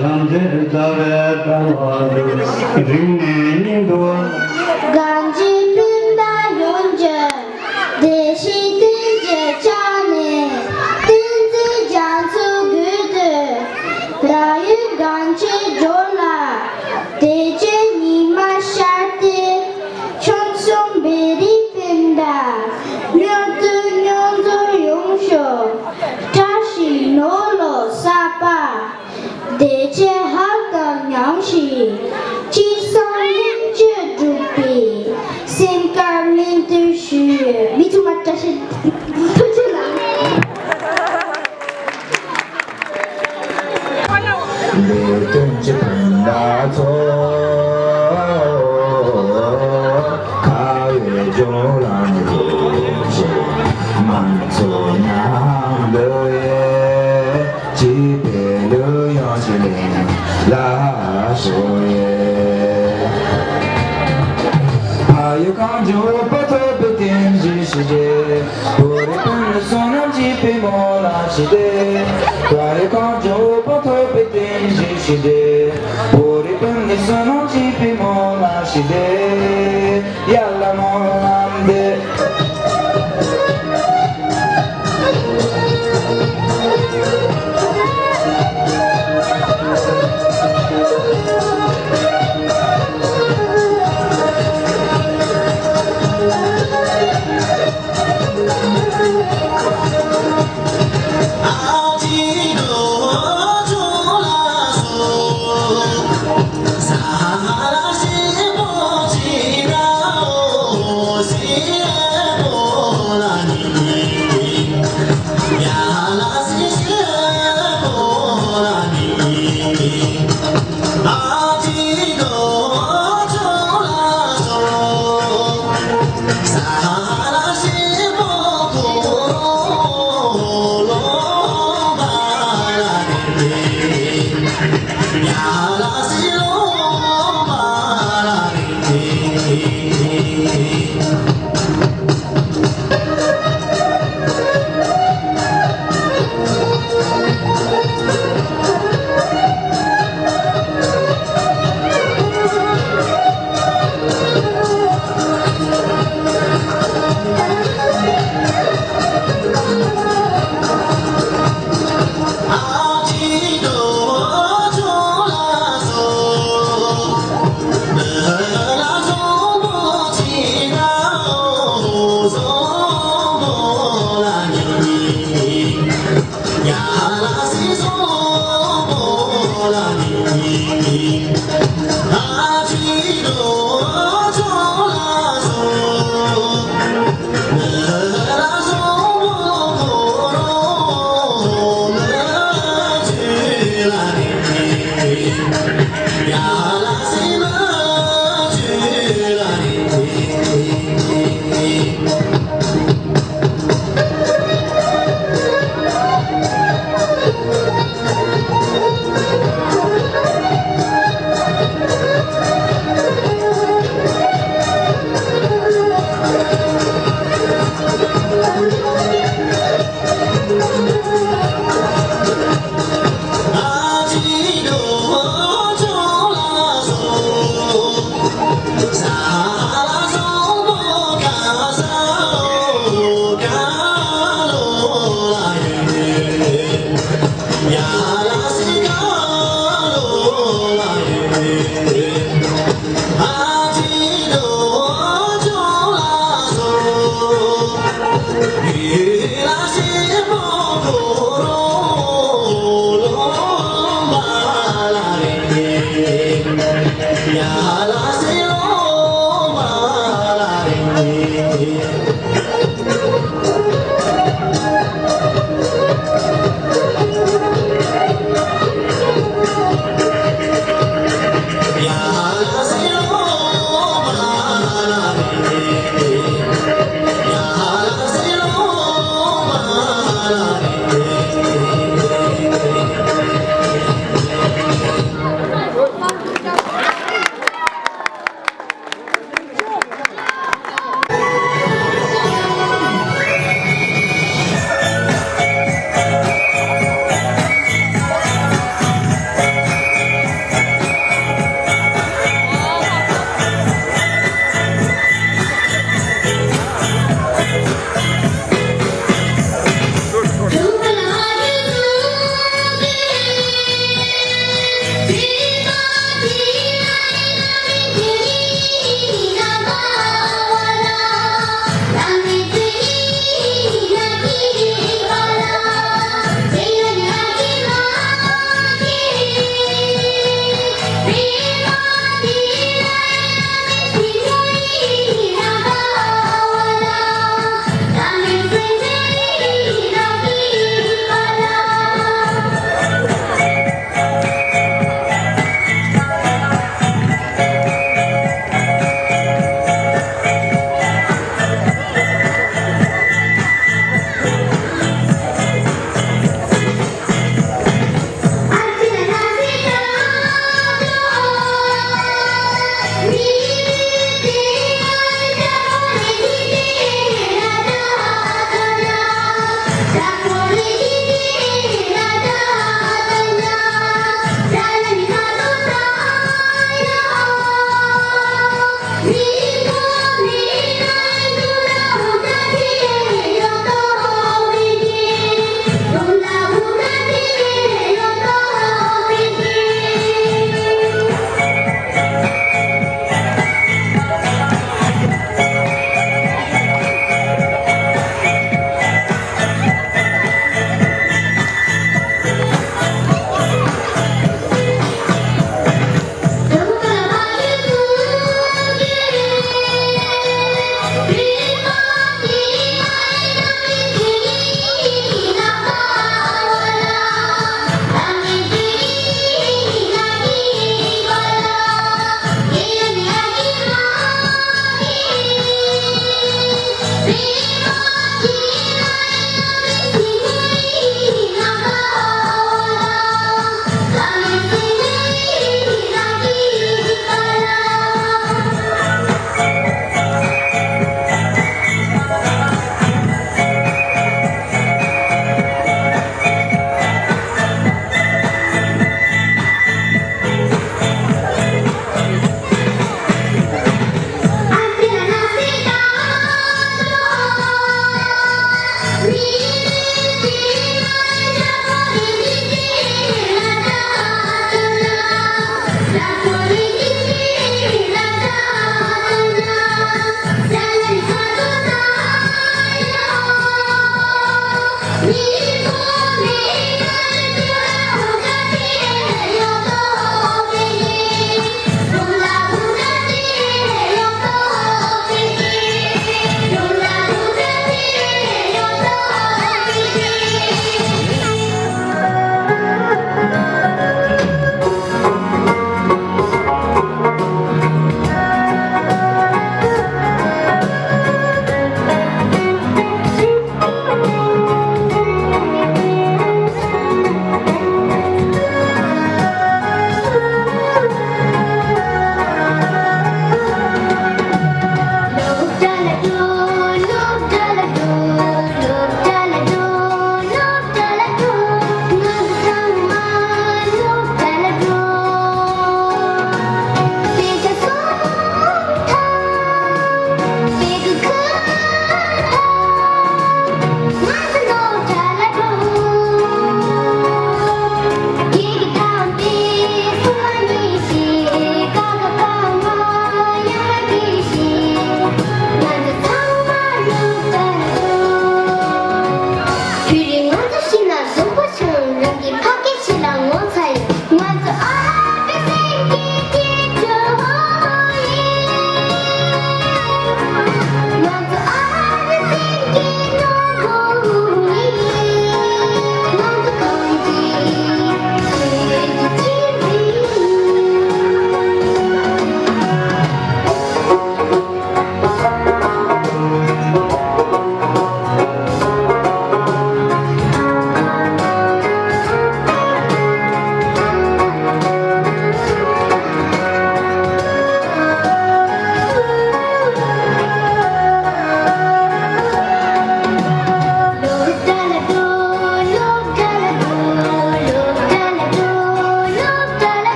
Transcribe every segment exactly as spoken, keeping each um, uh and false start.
ཐམས་ཅད་ཟླ་བའི་ཟླ་བ་དུ། རིང་ནས་ཉིན་དུ། གང་ཅི་སྤུན་ཟླ་ཡོངས་ཀྱི་བདེ་སྐྱིད་བསྟན་གྱི་ཆ་ནས། བསྟན་འཛིན་རྒྱ་མཚོའི་མགུལ་དུ། རང་ཡུལ་གངས་ཅན་ལྗོངས་ལ་བདེ་སྐྱིད་ཉི་མ་ཤར་ཏེ། ཁྱོད་གསུམ་བོད་རིགས་སྤུན་ཟླ། མཉམ་དུ་མཉམ་འཛོམས་ཡོང་ཤོག་བཀྲ་ཤིས་ནོར་ལུག་གསར་པ། བདེ་སྐྱིད་ཧ་ཅང་མྱངས་ཤིག་གཅིག་བསམ་ལྷན་ཅིག་སྒྲུབ་པའི་སེམས་དཀར་སྨོན་འདུན་ཞུ་ཡོད། མི་ཚང་མ་བཀྲ་ཤིས་ཐུགས་རྗེ་གནང་། ལས་དོན་གྱི་སྤུན་ཟླ་ཚོ། ཁ་བའི་ལྗོངས་ལ་ནི་ཁོ་ཆེ། མང་ཚོགས་མཉམ་དུ་ཡོད། སྐྱིད་པའི་གླུ་དབྱངས་ཤིག་ལེན་ལ་ཤོག་ཡེ། ཕ་ཡུལ་གངས་ལྗོངས་དཔའ་ཐུབ་པའི་རྟེན་གཞི་ཞིག་རེད། བོད་རིགས་སྤུན་ཟླ་བསོད་ནམས་སྐྱིད་པའི་སྨོན་ལམ་ཞིག་རེད། བོད་རིགས་གངས་ལྗོངས་དཔའ་ཐུབ་པའི་རྟེན་གཞི་ཞིག་རེད། བོད་རིགས་སྤུན་ཟླ་བསོད་ནམས་སྐྱིད་པའི་སྨོན་ལམ་ཞིག་རེད། ཡ་ལ་སྨོན་ལམ་འདེབས།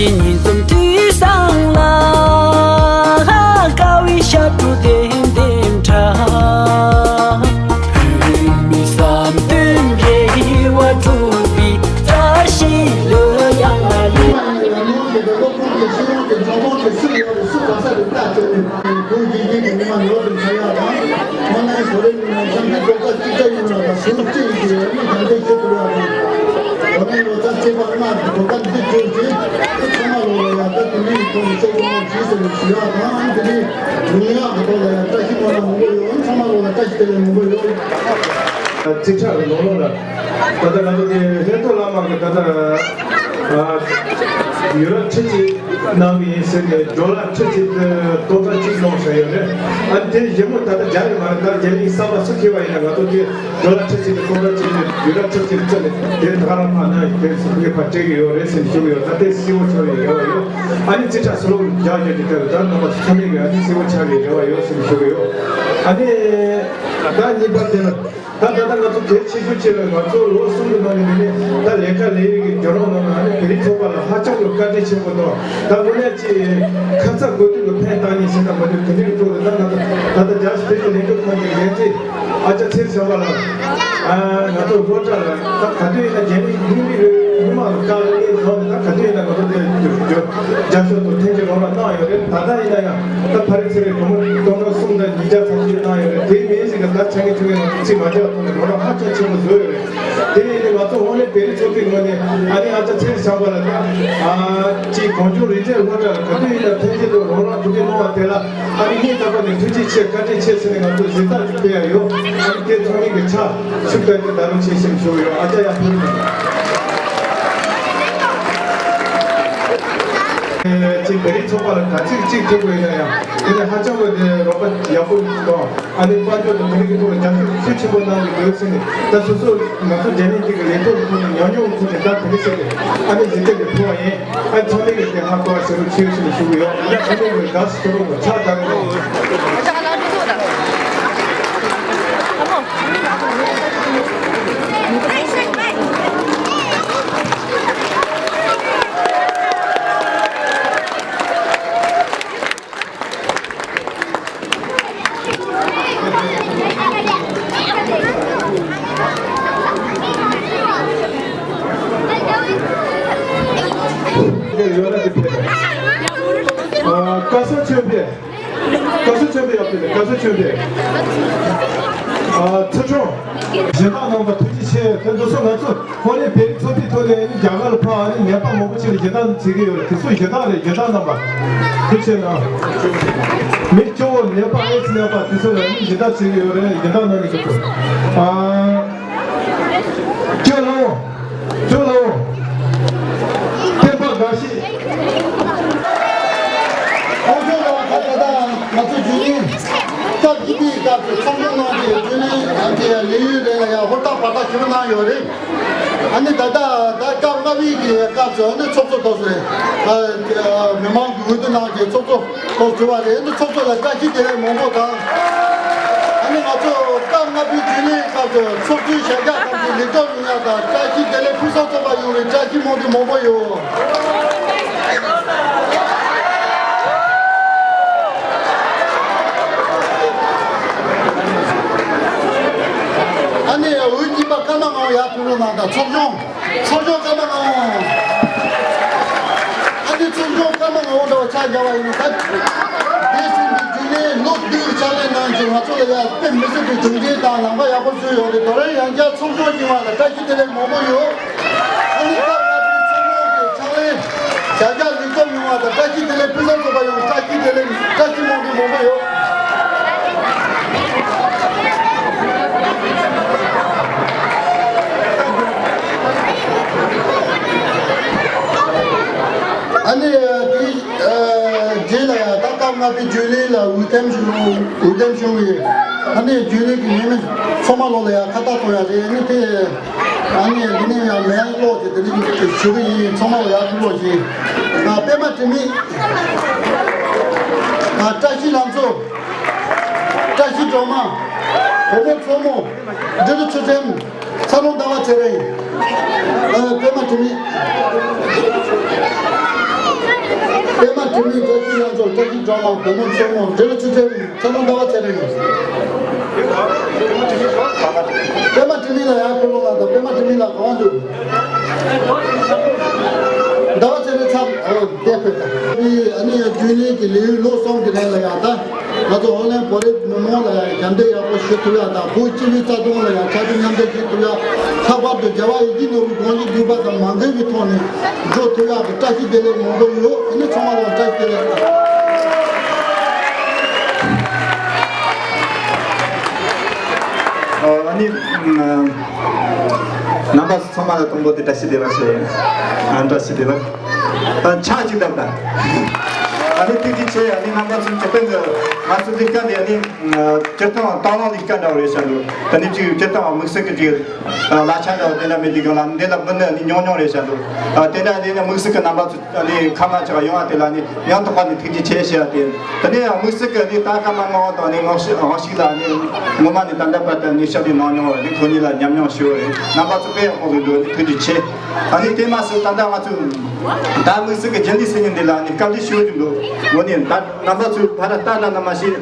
ཉིན་འཛོམས་དུས་བཟང་ལ། དཀར་བའི་ཞབས་བྲོ་ལྡེམ་ལྡེམ་འཁྲབ། བོད་མི་བསམ་དོན་འབྲེལ་བ་གྲུབ་པའི་བཀྲ་ཤིས་ལོ་ཡང་ཡིན། དངོས་གནས་བཟོ་ལས་མི་སྣ་འཆམ་མཐུན་ཐོག་ཁ་གཅིག་ཆ་ཡིན་ན་ལ་ཟུར་གཅིག་ཡིན་གྱི་མི་གང་འདྲ་ཞིག་ཐུབ་ཡག་དང་། དངོས་གནས་ལོ་ཙཱ་བཅས་པ་ལྔ་གི་ཐོག་ཁ་འདི་བཅོས་ཏེ་ཚང་མ་ལོ་ལ་ཡང་ད་དེ་འདྲའི་ཐོག་ནས་ཚོགས་འདུ་གནང་རྗེས་སུ་ཞུ་ཡག་དང་། ཨ་ནི་དེ་འདྲའི་ལུང་ཡག་གི་ཐོག་ལ་ཡང་བཀྲ་ཤིས་སྨོན་ལམ་མང་པོ་ཡོད། ཨ་ནི་ཚང་མ་ལོ་ལ་བཀྲ་ཤིས་བདེ་ལེགས་མང་པོ་ཡོད། རྩིས་ཁྲ་གི་ནང་ལོགས་ལ་ད་ལྟ་ང་ཚོ་དེ་ལྷན་ཐོ་བླ་མ་གི་ད་ལྟ་ཡུ་ར་ཁྲི་གཅིག་གནང་གི་ཡིན་ཟེར་ནས་ཌོ་ལར་ཁྲི་གཅིག་ཏུ་ཏོག་ཙམ་གཅིག་གནང་ཟེར་ཡོད་རེད། ཨ་ནི་དེ་ཡི་མོ་ད་ལྟ་རྒྱ་ཡི་མ་རེད། ད་རྒྱ་མིའི་གསར་པ་སུ་ཁེལ་བ་ཡིན་ན་ང་ཚོ་དེ་ཌོ་ལར་ཁྲི་གཅིག་ཏུ་ཏོག་ཙམ་གཅིག་ནས་ཡུ་ར་ཁྲི་གཅིག་ཏུ་བཙོན་ནས་དེ་ད་ག་རང་ཕ་ན་ཡི་དེ་སུ་ངེས་པ་སྤྲད་ཀྱི་ཡོད་རེད་ཟེར་ནས་ཞུ་གི་ཡོད། ད་དེ་གསལ་པོ་ཆགས་པའི་རེ་བ་ཡོད། ཨ་ནི་རྩིས་ཁྲ་སུ་ལོག་རྒྱག་རྒྱག་གི་ལྟར་ད་རྣམ་པ་ཚོ་ཚང་མས་ཀྱི་ཨ་ནི་གསལ་པོ་ཆགས་པའི་རེ་བ་ཡོད་ཟེར་ནས་ཞུ་གི་ཡོད། ཨ་ནི་ད་གཉིས་པ་དེ་ལ། ད་ད་ལྟ་ང་ཚོ་གལ་ཆེ་ཤོས་ཅིག་ལ་ང་ཚོ་ལོ་གསུམ་གྱི་ནང་ནས་ནི་ད་ལས་ཀ་ལས་རིགས་ཀྱི་རྒྱུ་ནོར་ནང་ལ་ནི་བོད་རིགས་ཚོགས་པ་ལ་ཧ་ཅང་གི་བཀའ་དྲིན་ཆེན་པོ་དང་། ད་དངོས་གནས་ཀྱི་ཁ་ཚ་དགོས་གཏུག་གི་ཕན་བཏགས་ནས་ཟེར་ན་མ་གཏོགས་དེ་འདྲའི་ཐོག་ལ་ད་ང་ཚོ་ད་ལྟ་རྒྱལ་སྤྱི་བོད་ཀྱི་ལས་འགུལ་ཁང་གི་འགན་འཛིན་ཨ་ཅག་ཚེ་རིང་བྱམས་པ་ལགས། ཨ་ང་ཚོ་སློབ་གྲྭ་ལ་ད་ག་དུས་ཡིན་ན་རྒྱ་མི་མི་མི་རེ་མི་མང་ལ་བཀའ་ལ་ནས་བཟོ་ནས་ད་ག་དུས་ཡིན་ན་ང་ཚོ་དེ་རྒྱབ་སྐྱོར་དང་ཐེངས་གཅིག་རོགས་རམ་གནང་ཡོད་རེད། ད་ལྟ་ཡིན་ན་ཡང་། ད་ཕ་རི་ཚེ་རིང་སྒྲོལ་མ་སྟོང་ཕྲག་གསུམ་དང་ཉིས་བརྒྱ་ཚར་གཅིག་གནང་ཡོད་རེད། དེ་མིན་ཞིག་གི་ད་ཆ་ངེས་ཆུ་ངེས་ང་ཚོ་རྩིས་མ་བྱས་པ་ཐོག་ནས་རོགས་རམ་ཧ་ཅང་ཆེན་པོ་བཟོས་ཡོད་རེད། དེ་ཡིན་དུས་ང་ཚོ་དངོས་གནས་བོད་རིགས་ཚོགས་པའི་ངོས་ནས་ཨ་ནི་ཨ་ཅག་ཚེ་རིང་བྱམས་པ་ལགས་ད་ཅིག་གངས་ལྗོངས་རིག་རྩལ་སློབ་གྲྭ་ལ་ག་དུས་ཡིན་ན་ཕན་ཆེད་དུ་རོགས་རམ་ག་དུས་གནང་བ་དེ་ལ་ཨ་ནི་སྙིང་ཐག་པ་ནས་ཐུགས་རྗེ་ཆེ་བཀའ་དྲིན་ཆེ་ཟེར་ནས་ང་ཚོ་གཟེངས་རྟགས་སྤྲད་ཡ་ཡོད། ཨ་ནི་དེ་ཚང་མས་ཀྱི་ཕྱག་ཤུགས་བཏོན་ཏེ་ད་རུང་ཆེ་ཞེས་ཞུ་གི་ཡོད། ཨ་ཅག་ཡར་ཕེབས་དང་། ཅིག་བོད་རིགས་ཚོགས་པ་ལ་ག་ཚིག་གཅིག་ཐེབས་དགོས་ཡིན་ན་ཡང་དེ་ནི་ཧ་ཅང་གི་དེ་རོགས་པ་ཡག་པོ་དང་ཨ་ནི་དཔལ་འབྱོར་དང་དེ་རིགས་ཀྱི་ཐོག་ལ་རྒྱབ་སྐྱོར་ཤུགས་ཆེན་པོ་གནང་གི་འདུག་ཟེར་ནས། ད་སོ་སོ་ང་ཚོ་རྒྱ་མི་འདི་གི་ལས་ཐོག་གི་ཐོག་ནས་ཉམས་མྱོང་གི་ཐོག་ནས་ད་དེ་འདྲ་བྱས་ཏེ་ཨ་ནི་གཟི་བརྗིད་ཀྱི་ཕུལ་བ་ཡིན། ཨ་ཚང་མས་ཀྱི་དེ་ཧ་གོ་བ་ཟེར་རོགས་ཆེ་ཞུ་ཞུ་གི་ཡོད། ཨ་ནི་ཚང་མས་ཀྱི་དགའ་བསུ་ཞུ་རོགས་ཕྱག་བརྡབ་རོགས། ཨ་བཀའ་ཤག་མཆོད་འཕེལ། བཀའ་ཤག་མཆོད་འཕེལ་ཡག་པོ་རེད། བཀའ་ཤག་མཆོད་འཕེལ། ཨ་ཚེ་ཆུང་། སྦྱིན་བདག་རྣམ་པ་ཐུགས་རྗེ་ཆེ། དེ་འདུག་སེ་ང་ཚོ་ཧོ་ནས་བོད་རིགས་ཚོགས་པའི་ཐོག་ནས་རྒྱ་གར་ལ་ཕར་ཨ་ནི་ནད་པ་མང་པོ་ཅིག་ལ་སྦྱིན་བདག་བྱེད་ཀྱི་ཡོད་རེད། དེ་ཚོ་སྦྱིན་བདག་རེད། སྦྱིན་བདག་རྣམ་པ་ཐུགས་རྗེ་ཆེ་གནང་། མི་སྐྱོ་བོ་ནད་པ་ཨེ་ཙི་ནད་པ་དེ་ཚོ་ལ་ཨ་ནི་སྦྱིན་བདག་བྱེད་ཀྱི་ཡོད་རེད། སྦྱིན་བདག་གནང་གི་འདུག་གོ། ཨ། སྐྱོ་ལོ། སྐྱོ་ལོ། བསྟན་པ་དགའ་ཤེས། ཨོ་ཁྱོད་ལ་ཁ་ད་ལྟ་ང་ཚོ་རྒྱུན་ལྡན་སྐབས་བཞི་པའི་སྐབས་སུ་ཚོགས་འདུ་གནང་རྗེས་རྒྱུན་ལྡན་ཨ་ནི་ལས་ཡུན་རེ་ལ་ཡང་ཧུར་ཐག་བར་ཐག་ཞེ་པོ་གནང་ཡོད་རེད། ཨ་ནི་ད་ལྟ་ད་སྐབས་ལྔ་པའི་གི་སྐབས་སུ་ཨ་ནི་ཚོགས་གཙོ་ཐོག་སུ་རེད། ཨ་མི་མང་གི་འོས་བསྡུ་གནང་རྗེས་ཚོགས་གཙོ་ཐོག་གྲུབ་པ་རེད། ཨ་ནི་ཚོགས་གཙོ་ལ་བཀྲ་ཤིས་བདེ་ལེགས་མང་པོ་དང་། ཨ་ནི་ང་ཚོ་སྐབས་ལྔ་པའི་རྒྱུན་ལས་སྐབས་སུ་ཚོགས་གཙོའི་ཞལ་རྒྱག་ཐམས་ཅད་ལེགས་གྲུབ་ཡོང་ཡག་དང་བཀྲ་ཤིས་བདེ་ལེགས་ཕུན་སུམ་ཚོགས་པ་ཡོང་བའི་བཀྲ་ཤིས་སྨོན་འདུན་མང་པོ་ཡོད། ཨ་ནི་འོས་གཉིས་པ་ཀརྨ་ངག་དབང་ཡར་ཕེབས་རོགས་གནང་དང་། ཚོགས་ཆུང་། ཚོགས་ཆུང་ཀརྨ་ངག་དབང་། ཨ་ནི་ཚོགས་ཆུང་ཀརྨ་ངག་དབང་འདྲ་བ་ཆ་བཞག་པ་ཡིན་ན་ད། འདས་ཟིན་པའི་རྒྱུན་ལས་ལོ་བདུན་ཕྱག་ལས་གནང་རྗེས་ང་ཚོ་ལ་ཡང་དཔེ་མི་སྲིད་པའི་གྲུབ་འབྲས་དང་ལམ་ཁ་ཡག་པོ་བཟོས་ཡོད་རེད། དོ་རུང་ཡང་བསྐྱར་ཚོགས་ཆུང་རྙིང་པ་ལ་བཀྲ་ཤིས་བདེ་ལེགས་མང་པོ་ཡོད། ཨ་ནི་སྐབས་ལྔ་པའི་ཚོགས་ཆུང་གི་ཕྱག་ལས་བྱ་གཞག་ལེགས་ཐོག་ཡོང་བ་དང་བཀྲ་ཤིས་བདེ་ལེགས་ཕུན་སུམ་ཚོགས་པ་ཡོང་བ་བཀྲ་ཤིས་བདེ་ལེགས་བཀྲ་ཤིས་སྨོན་འདུན་མང་པོ་ཡོད། ཨ་ནི་དེའི་རྗེས་ལ་ཡང་ད་སྐབས་ལྔ་པའི་རྒྱུན་ལས་ལ་འོས་འདེམས་ཞུ་འོས་འདེམས་ཞུ་བའི་ཨ་ནི་རྒྱུན་ལས་ཀྱི་འོས་མི་ཚང་མ་ལོ་ལ་ཡང་ཁ་བཏགས་གཏོང་ཡ་རེད། ཨ་ནི་དེ། ཨ་ནི་འདི་ནས་ཡང་མེ་ཡང་ཀློག་ཅིག་དེ་ནས་ཞུ་གི་ཡིན། ཚང་མ་ལ་ཡར་ཕུལ་རོགས་ཞེས། ཨ་པད་མ་དྲི་མེད། ཨ་བཀྲ་ཤིས་ལང་ཚོ། བཀྲ་ཤིས་སྒྲོལ་མ། བུ་མོ་མཚོ་མོ། འབྲི་རུ་ཚུལ་ཁྲིམས། ཚ་ལུང་ཟླ་བ་ཚེ་རིང་། ཨ་པད་མ་དྲི་མེད། པད་མ་དྲི་མེད་བཀྲ་ཤིས་རྣམ་འབྱོར། བཀྲ་ཤིས་སྒྲོལ་མ་བདེ་མོ་མཚོ་མོ། འབྲི་ལ་ཆུ་ཚོད་ཚ་ལོ་ཟླ་བ་ཚེ་རིང་། པད་མ་དྲི་མེད་ལ་ཡར་ཕེབས་རོགས་གནང་དང་། པད་མ་དྲི་མེད་ལ་གང་འདུག་ཟླ་བ་ཚེ་རིང་ཚ་ཨོ་བསྡད་ཕེབས་དང་། ཨ་ནི་རྒྱུན་ལས་ཀྱི་ལས་ཡུན་ལོ་གསུམ་གྱི་རིང་ལ་ཡང་ད། ང་ཚོ་ཨོ་ལན་བོད་རིགས་མི་མང་ལ་ཡང་ཞབས་འདེགས་ཡག་པོ་ཞུ་ཐུབ་ཡག་དང་། བོད་སྤྱི་པའི་རྩ་དོན་ལ་ཡང་ཕྱག་ཕྱིད་མཉམ་འདེགས་ཞུ་ཐུབ་ཡག་ལྷག་པར་དུ་རྒྱལ་བ་ཡིད་བཞིན་ནོར་བུའི་དགོངས་གཞི་འདུས་པ་དང་མ་འགལ་བའི་ཐོག་ནས་འགྲོ་ཐུབ་ཡག་གི་བཀྲ་ཤིས་བདེ་ལེགས་མང་པོ་ཡོད། ཨ་ནི་ཚང་མ་ལ་བཀྲ་ཤིས་བདེ་ལེགས། ཨ་ནི་རྣམ་པ་ཚོ་ཚང་མ་ལ་དང་པོ་དེ་བཀྲ་ཤིས་བདེ་ལེགས་ཞུ། ཨ་བཀྲ་ཤིས་བདེ་ལེགས། ཨ་ཕྱག་ཅིག་བཏབ་དང་། ཨ་ནི་ཐུགས་རྗེ་ཆེ། ཨ་ནི་རྣམ་པ་ཚོ་ཇི་ལྟར་ང་ཚོ་འདི་སྐབས་འདི་ཨ་ནི་སྤྱིར་བཏང་སྟག་ལུང་འདི་སྐབས་འདྲ་བོ་རེད་བྱ་འདུག་ད་ནི་ཅིག་སྤྱིར་བཏང་དམིགས་བསལ་གྱི་ཅིག་ལག་ཆ་འདྲ་བོ་དེ་འདྲ་མེད་དུས་སྒང་ལ་འདི་ལ་འབུལ་ནི་ཨ་ནི་ཉུང་ཉུང་རེད་བྱ་འདུག་ཨ་དེ་འདྲ་དེ་ནི་དམིགས་བསལ་གྱི་རྣམ་པ་ཚོ་ཨ་ནི་ཁ་མ་ཆག་ཡོང་བ་དེ་ལ་ནི་ཡང་དག་པ་ནས་ཐུགས་རྗེ་ཆེ་ཞུ་བ་དེ། དེ་ནས་དམིགས་བསལ་གྱི་ནི་ད་སྐར་མ་ལྔ་པ་དང་ནི་ངོ་ཤེས་ངོ་ཤེས་ལ་ནི་ངོ་མ་ནས་ད་ལྟ་བར་དུ་ནི་ཞབས་འདེགས་གནང་མྱོང་བ་ནི་ཁོ་གཉིས་ལ་ཉམས་མྱོང་ཞུ་བ་རེད། རྣམ་པ་ཚོ་དཔེ་ཡག་པོ་ཟིག་འདུག་ནི་ཐུགས་རྗེ་ཆེ། ཨ་ནི་དེ་མ་ཟད་ད་ལྟ་ང་ཚོ་ད་དམིགས་བསལ་གྱི་རྒྱུན་ལས་ཟེར་མཁན་འདི་ལ་ནི་བཀའ་འདྲི་ཞུ་རྒྱུ་འདུག་འོ་ནི་ད་རྣམ་པ་ཚོས་ཕར་ར་ལྟ་ད་ན་མ་ཤེས།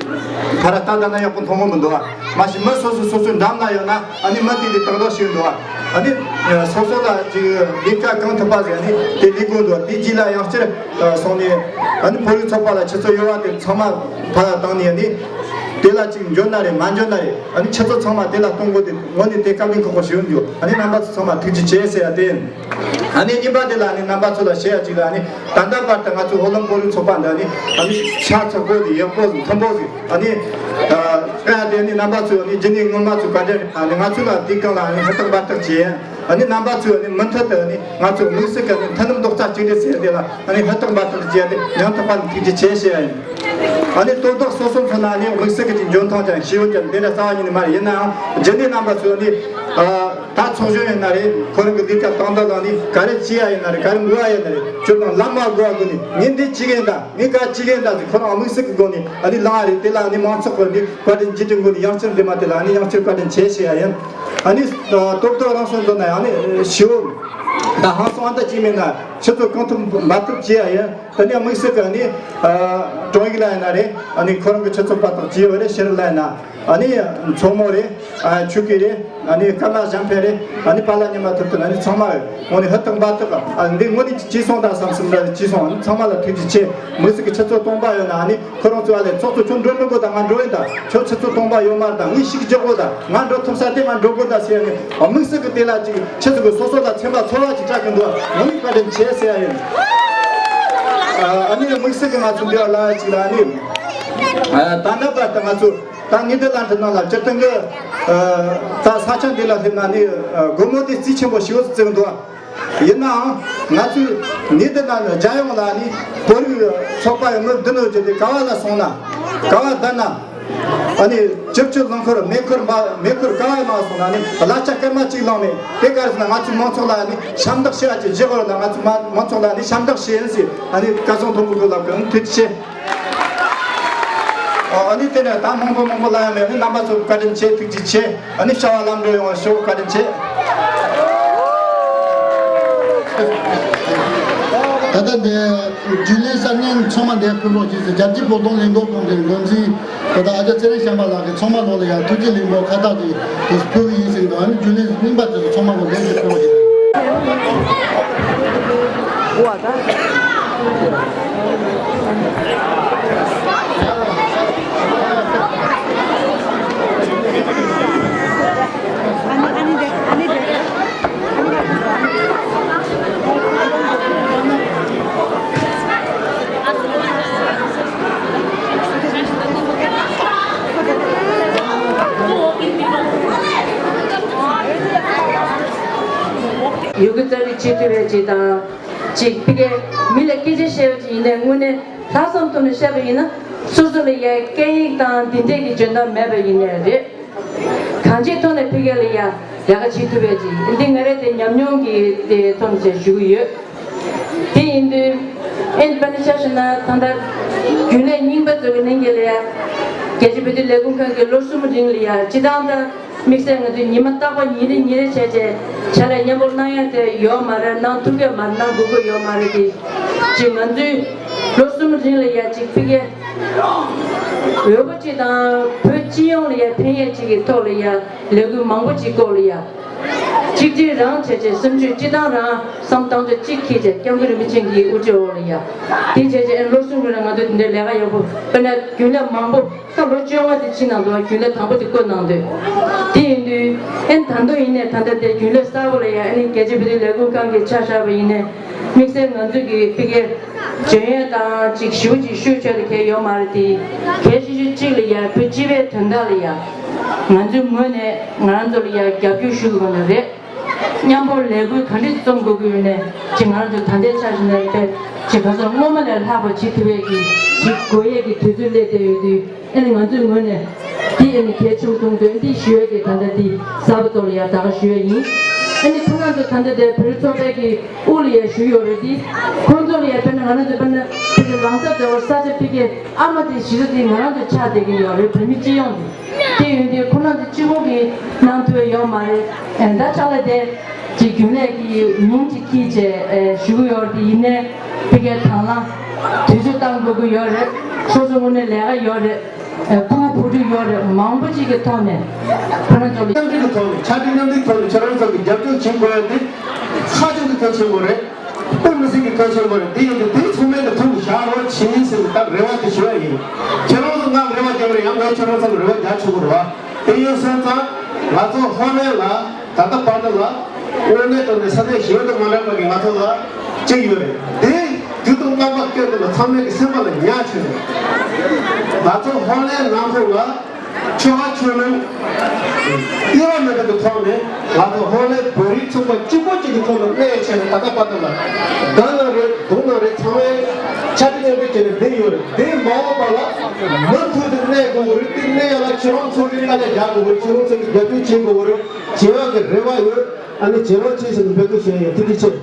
ཕར་ར་ལྟ་ད་ན་ཡག་པོ་མཐོང་གི་མི་འདུག་མ་གཞི་མི་སོ་སོ་སོ་སོའི་འགྲམ་ལ་ཡོད་ན་ཨ་ནི་མི་དེ་ལས་ཏག་ཏག་ཞིག་འདུག་ཨ་ནི་སོ་སོ་ལ་ཅིག་ལས་ཀ་གང་ཐུབ་པ་ཟིག་ཨ་ནི་དེ་ལས་དགོས་འདུག་དེ་རྗེས་ལ་ཡང་བསྐྱར་སོང་ནས་ཨ་ནི་བོད་རིགས་ཚོགས་པ་ལ་ཆུ་ཚོད་ཡོད་པ་དེ་ཚང་མ་ཕར་བཏང་ནས་ཨ་ནི་དེ་ལ་ཅིག་འཇོན་ན་རེད་མ་འཇོན་ན་རེད། ཨ་ནི་ཆུ་ཚོད་ཚང་མ་དེ་ལ་གཏོང་དགོས་དེ་ངོ་ནས་དེ་བཀའ་མོལ་ཁག་པོ་ཞིག་ཡོད་འདུག་ཨ་ནི་རྣམ་པ་ཚོ་ཚང་མ་ཐུགས་རྗེ་ཆེ་ཟེར་ཡ་དེ་ཡིན། ཨ་ནི་གཉིས་པ་དེ་ལ་ཨ་ནི་རྣམ་པ་ཚོ་ལ་བཤད་ཡ་ཅིག་ལ་ཨ་ནི་ད་ལྟ་བར་དུ་ང་ཚོ་ཧོ་ལམ་བོད་རིགས་ཚོགས་པ་འདི་ཨ་ནི་ཨ་ནི་ཤ་ཚ་པོ་དེ་ཡག་པོ་ཟིག་མཐུན་པོ་ཟིག་ཨ་ནི་ཨ་དེ་ནི་རྣམ་པ་ཚོས་ནི་རྒྱུན་ནས་སྔོན་མ་ཚོས་བཀའ་དྲིན་ཨ་ནི་ང་ཚོ་ལ་དེའི་སྒང་ལ་ཨ་ནི་ཧུར་ཐག་འབད་ཐག་བྱས། ཨ་ནི་རྣམ་པ་ཚོས་ནི་མུ་མཐུད་དུ་ནི་ང་ཚོ་དམིགས་བསལ་གྱི་ནི་མཐུན་ལམ་རྡོག་རྩ་གཅིག་སྒྲིལ་ཟེར་དེ་ལ་ཨ་ནི་ཧུར་ཐག་འབད་ཐག་བྱས་ཏེ་ཡང་དག་པ་ནི་ཐུགས་རྗེ་ཆེ་ཞུ་ཡ་ཡིན། ཨ་ནི་དོན་དག་སོ་སོ་མཚོན་ན་ནི་དམིགས་བསལ་གྱི་ཅིག་འཇོན་ཐང་ཅན་ཤེས་ཡོན་ཅན་དེ་འདྲ་རྩ་བ་ཉིད་ནས་མ་རེད། ཡིན་ནའང་རྒྱུན་ནས་རྣམ་པ་ཚོས་ནི་ཨ་ད་ཚོགས་གཞོན་ཡིན་ན་རེད། ཁོ་རང་གི་ལས་ཀ་དང་འདོད་ལ་ནི་ག་རེ་བྱེད་ཡ་ཡིན་ན་རེད། ག་རེ་འགུལ་བ་ཡིན་ན་རེད། ཁྱོད་དང་ལམ་མ་འགུལ་བ་དགོས་ནི་ངས་འདི་བྱེད་གི་ཡིན་ད། ངས་ག་བྱེད་གི་ཡིན་ད་ཟེར་ཁོ་རང་དམིགས་བསལ་གྱི་སྒོ་ནས་ཨ་ནི་ལངས་རེད། དེ་ལ་ནི་མང་ཚོགས་ཀྱི་ནི་བཀའ་དྲིན་རྗེས་དྲན་སྒོ་ནས་ཡང་བསྐྱར་འདི་མ་དེ་ལ་ནི་ཡང་བསྐྱར་བཀའ་དྲིན་ཆེ་ཞུ་ཡ་ཡིན། ཨ་ནི་ཨ་དོབ་དོབ་རང་སོང་འདོད་ན་ཡང་ནི་ཞུ། ད་ཧང་སང་ཨ་ད་ཅིག་མེད་ན་ཆུ་ཚོད་གང་ཐུབ་འབད་ཐུབ་བྱེད་ཡ་ཡིན། ད་ནི་དམིགས་བསལ་གྱི་ནི་ཨ་ཀྲོང་ཡིག་ལ་ཡིན་ན་རེད། ཨ་ནི་ཁོ་རང་གི་ཆུ་ཚོད་པ་དང་བྱེད་ཡོད་རེད། ཕྱི་རུ་ལ་ཡིན་ན་ཨ་ནི་མཚོ་མོ་རེད། ཨ་ཆུ་སྐྱིད་རེད། ཨ་ནི་ཀ་ན་ཞང་ཕེ་རེད། ཨ་ནི་པཱ་ལགས་ཉི་མ་ཐུབ་བསྟན། ཨ་ནི་ཚང་མ་དངོས་གནས་ཧུར་ཐག་འབད་ཐག་ཨ་འདི་དངོས་གནས་ཅིག་བྱས་སོང་ད་བསམ་སེམས་འདྲ་བྱས་སོང་། ཨ་ནི་ཚང་མ་ལ་ཐུགས་རྗེ་ཆེ། དམིགས་བསལ་གྱི་ཆུ་ཚོད་སྟོང་པ་ཡོད་ན་ཨ་ནི་ཁོ་རང་ཚོ་ཨ་ལས་ཚོགས་གཙོ་ཁྱོད་འགྲོ་མི་དགོས་ད། ང་འགྲོ་ཡིན་ད། ཁྱོད་ཆུ་ཚོད་སྟོང་པ་ཡོད་མ་རེད་ད། ངས་ཤིག་རྒྱག་དགོས་ད། ང་འགྲོ་ཐུབ་ས་དེ་ང་འགྲོ་དགོས་ད་ཟེར་ཡ་ནི་དམིགས་བསལ་གྱི་དེ་ལ་ཅིག་ཆུ་ཚོད་གི་སོ་སོ་ལ་ཚན་པ་ཚོར་བ་ཅིག་སྤྲད་གི་འདུག་དངོས་གནས་བཀའ་དྲིན་ཆེ་ཟེར་ཡ་ཡིན། ཨ་ནི་དམིགས་བསལ་གྱི་ང་ཚོ་འདི་བ་ལ་ཅིག་ལ་ནི་ད་ལྟ་བར་དུ་ང་ཚོ་ད་ནི་དེ་ལ་འདི་ནང་ལ་སྤྱིར་བཏང་གི་ད་ས་ཆ་འདི་ལ་སླེབས་ན་ནི་སྒོར་མོ་དེ་རྩིས་ཆེན་པོ་ཞིག་བརྩི་གི་འདུག་ཡིན་ནའང་ང་ཚོས་ནི་དེ་ན་ནི་རྒྱལ་ཡོངས་ལ་ནི་བོད་རིགས་ཚོགས་པ་ཡི་མི་བདུན་ནོ་བརྒྱུད་དེ་ག་བ་ལ་སོང་ན་ག་བ་བསྡད་ན་ཨ་ནི་ཅིབ་ཅིབ་རླངས་འཁོར་མེ་འཁོར་མ་མེ་འཁོར་ག་བ་ཡི་མ་སོང་ན་ནི་གླ་ཆ་སྐར་མ་གཅིག་ལོངས་མེད། དེ་ག་རེ་ཟེར་ན་ང་ཚོའི་མང་ཚོགས་ལ་ནི་ཞབས་འདེགས་ཞུ་ཡ་ཅིག་བཞེས་དགོས་རེད་ལ། ང་ཚོའི་མ་མང་ཚོགས་ལ་ནི་ཞབས་འདེགས་ཞུ་ཡིན་ཟེར་ཨ་ནི་སྐལ་བཟང་མཐོན་པོ་ཁོ་ལ་གང་ཐུགས་རྗེ་ཆེ། ཨ་ནི་དེ་ནས་ད་མང་པོ་མང་པོ་ལ་ཡང་མེད། ཨ་ནི་རྣམ་པ་ཚོ་བཀའ་དྲིན་ཆེ། ཐུགས་རྗེ་ཆེ། ཨ་ནི་བྱ་བ་ལམ་འགྲོ་ཡོང་བ་ཤོག་བཀའ་དྲིན་ཆེ། ད་ལྟ་འདི་རྒྱུན་ལས་གསར་རྙིང་ཚང་མ་འདིར་ཕེབས་རོགས་ཞེས་སུ་རྒྱལ་སྤྱིའི་བོད་དོན་ལས་འགུལ་ཁང་གི་འགོ་འཛིན་ད་ལྟ་ཨ་ཅག་ཚེ་རིང་བྱམས་པ་ལགས་ཀྱིས་ཚང་མ་ལོག་ལ་ཡང་ཐུགས་རྗེ་ལེགས་འབུལ་ཁ་བཏགས་ཀྱིས་དེ་ཕུལ་གྱི་ཡིན་ཟེར་གྱི་འདུག་ཨ་ནི་རྒྱུན་ལས་རྙིང་པ་དེ་ཚོ་ཚང་མ་ལོག་འདིར་ཕེབས་རོགས་ཞེས། ཡོད་རྒུ་རྩ་བའི་ཆེས་མཐོ་བའི་ཆེ་དང་། ཅིག་ཕ་གིའི་མི་ལ་སྐད་ཆ་བཤད་པ་ཅིག་ཡིན་ནའི་དངོས་གནས་ལྷག་བསམ་ཐོག་ནས་བཤད་པ་ཡིན་ན་སོ་སོ་ལ་ཡ་སྐད་ཡིག་དང་འདི་འདྲས་ཀྱི་འཇོན་ཐང་མེད་པ་ཡིན་ནའི་རེད། གང་ཅིའི་ཐོག་ནས་ཕ་གི་ལ་ཡ་ལས་ཀ་བྱེད་ཐུབ་པའི་ཅིག་འདི་ང་རའི་དེ་ཉམས་མྱོང་གི་དེ་ཐོག་ནས་ཞུ་གི་ཡོད། དེ་ཡིན་དུས་ཨེ་དཔེར་ན་ཆ་བཞག་ན་ད་ལྟ་རྒྱུན་ལས་རྙིང་པ་ཚོ་གི་ནང་གི་ལ་ཡ་རྒྱལ་སྤྱིའི་བོད་དོན་ལས་ཁུངས་ཁང་གི་ལོ་གསུམ་རིང་ལ་ཡ་སྤྱི་བཏང་ད་དམིགས་བསལ་ང་ཚོས་ཉི་མ་རྟག་པར་ཉིན་རེ་ཉིན་རེ་བྱས་བྱས་ཕྱག་ལས་མཉམ་པོ་གནང་ཡ་དེ་ཡོད་མ་རེད། གནང་ཐུབ་ཀྱི་མ་རེད། གནང་དགོས་ཀྱི་ཡོད་མ་རེད། དེ་ཅིག་ང་ཚོའི་ ལོ་གསུམ་རིང་ལ་ཡ་གཅིག་ཕ་གིའི་འོས་པ་གཅིག་དང་བོད་སྤྱི་ཡོངས་ལ་ཡ་ཕན་ཡས་གཅིག་གི་ཐོག་ལ་ཡ་ལས་འགུལ་མང་པོ་གཅིག་སྐོར་ལ་ཡ། གཅིག་སྒྲིལ་རང་བྱས་བྱས་སེམས་ཤུགས་གཅིག་དང་རང་བསམ་བཏང་ཚོད་གཅིག་ཁྱེར་བྱས་སྐྱབས་མགོན་རིན་པོ་ཆེ་གི་དབུ་ཁྲིད་འོག་ལ་ཡ། དེ་བྱས་བྱས་ཨེ་ལོ་གསུམ་རིང་ལ་ང་ཚོ་དེ་འདྲའི་ལས་ཀ་ཡག་པོ་དཔེར་ན་རྒྱུན་ལས་མང་པོ་ད་ལོ་བཅོ་ལྔ་དེ་ཕྱིན་གནང་འདུག་རྒྱུན་ལས་དང་པོ་དེ་བསྐོས་གནང་འདུག་དེ་ཡིན་དུས་ཨེ་ད་དུང་ཡིན་ནའི་ད་ལྟ་དེ་རྒྱུན་ལས་གསར་པ་ལ་ཡ་ཨ་ནི་རྒྱལ་སྤྱིའི་བོད་དོན་ལས་འགུལ་ཁང་གི་ཆ་བཞག་པ་ཡིན་ནའི་དམིགས་བསལ་ང་ཚོ་གི་ཕ་གིའི་འཇོན་ཡོད་དང་ཅིག་ཞེ་པོ་ཅིག་ཤུགས་ཆེ་ལ་གལ་ཡོད་མ་རེད་དེ། གལ་ཆེ་ཤོས་གཅིག་ལ་ཡ་བོད་སྤྱི་པའི་དོན་དག་ལ་ཡ་ང་ཚོའི་ངོས་ནས་ང་རང་ཚོ་ལ་ཡ་རྒྱབ་སྐྱོར་ཞུ་དགོས་ནི་རེད། མཉམ་པོ་ལས་འགུལ་ག་འདྲས་རྩོམ་དགོས་ཀྱི་ཡོད་ནས་ཅིག་ང་རང་ཚོ་ད་ལྟའི་ཆ་བཞག་ན་དཔེ་ཅིག་ག་ཚོད་སྔོན་མ་ལས་ལྷག་པ་བྱེད་ཐུབ་པའི་གི་ཅིག་དགོས་ཡས་ཀྱི་དུས་ཚོད་སླེབས་བསྡད་ཡོད་དུས། ཨ་ནི་ང་ཚོའི་ངོས་ནས་འདི་ཨ་ནི་གལ་ཆེན་པོ་མཐོང་དུས་འདི་ཞུ་ཡས་ཀྱི་ད་ལྟ་འདི་གསར་པ་ཚོ་ལ་ཡ་ད་ག་ཞུ་ཡས་ཡིན། ཨ་ནི་ཁོ་རང་ཚོ་ད་ལྟ་དེ་བོད་རིགས་ཚོགས་པའི་གི་དབུ་ལ་ཡ་ཞུ་ཡོད་རེད་དེ། ཁོང་ཚོ་ལ་ཡ་དཔེར་ན་ང་རང་ཚོ་དཔེར་ན་དེ་གི་རང་ས་དེ་བར་ས་ཆ་ཕ་གིའི་ཨ་མ་དེ་གཞིས་རྩེ་དེ་ང་རང་ཚོ་ཆགས་བསྡད་ཀྱི་ཡོད་རེད། བོད་མི་སྤྱི་ཡོངས་དེ་དེ་ཡོད་དུས་ཁོ་རང་ཚོ་གཅིག་པོ་གི་གནང་ཐུབ་ཡ་ཡོད་མ་རེད། ཨ་ད་ཆ་ལ་དེ། ཅིག་རྒྱུན་ལས་ཀྱི་མིང་ཅིག་ཁྱེར་བྱས་ཨེ་ཞུ་གི་ཡོད་རེད་དེ། ཡིན་ནའི་ཕ་གིའི་དང་བླངས་དུས་ཚོད་བཏང་དགོས་ཀྱི་ཡོད་རེད། སོ་སོ་ངོས་ནས་ལས་ཀ་ཡོད་རེད། ཨེ་ཕྲུ་གུ་བུ་ཕྲུག་ཡོད་རེད། མང་པོ་ཅིག་གི་ཐོག་ནས་ཁོ་རང་ཚོ་ལ་མཉམ་འབྲེལ་གྱི་ཐོག་ནས་ཆ་འཕྲིན་མཉམ་འབྲེལ་ཐོག་ནས་ཁྱེད་རང་ཚོ་གི་རྒྱབ་སྐྱོར་བྱེད་དགོས་ཡ་དེ་ཧ་ཅང་གི་གལ་ཆེན་པོ་རེད། དཔེ་མི་སྲིད་ཀྱི་གལ་ཆེན་པོ་རེད། དེ་ཡིན་དུས་དེ་ཚང་མས་ཀྱི་ཐུགས་བཞག་རོགས་བྱེད་ཟེར་ནས་ད་རེ་བ་དེ་ཞུ་བ་ཡིན། ཁྱེད་རང་ཚོ་ང་རེ་བ་རྒྱབ་རེད། ཡང་ང་ཁྱེད་རང་ཚོ་ལ་རེ་བ་རྒྱག་ཆོག་གི་རེད་བ། དེ་ཡིན་སོང་ཙང་ང་ཚོ་ཧོ་ལན་ལ་ད་ལྟ་བར་དུ་ལ་དངོས་གནས་དྲང་གནས་ས་གནས་གཞན་དང་མ་འདྲ་བ་གི་ང་ཚོ་ལ་གཅིག་ཡོད་རེད། དེ་དུས་དང་རྣམ་པ་ཀུན་ཏུ་ལ་ཚང་མས་ཀྱི་སེམས་པ་ལ་ཉར་ཆོག་རེད། ང་ཚོ་ཧོ་ལན་ནང་ཁུལ་ལ་ཆོལ་ཁ་ཆོས་ལུགས་དབྱེ་བ་མེད་པ་གི་ཐོག་ནས་ང་ཚོ་ཧོ་ལན་བོད་རིགས་ཚོགས་པ་གཅིག་པོ་གཅིག་གི་ཐོག་ལ་གནས་ཆེན་ད་ལྟ་བར་དུ་ལ་དགའ་ན་རེད་སྡུག་ན་རེད་ཚང་མས་ཆ་འཕྲིན་མཉམ་འབྲེལ་བྱས་ནས་བསྡད་ཡོད་རེད། དེ་མ་འོངས་པ་ལ་མུ་མཐུད་དུ་གནས་དགོས་རེད། དེ་གནས་ཡ་ལ་ཁྱེད་རང་ཚོ་གི་དཀའ་ལས་རྒྱག་དགོས་རེད། ཁྱེད་རང་ཚོ་གི་རྒྱབ་སྐྱོར་བྱེད་དགོས་རེད། བྱེད་ཡག་གི་རེ་བ་ཡོད། ཨ་ནི་བྱེད་རོགས་བྱེད་ཟེར་ནས་འབོད་སྐུལ་ཞུ་ཡ་ཡིན། ཐུགས་རྗེ་ཆེ།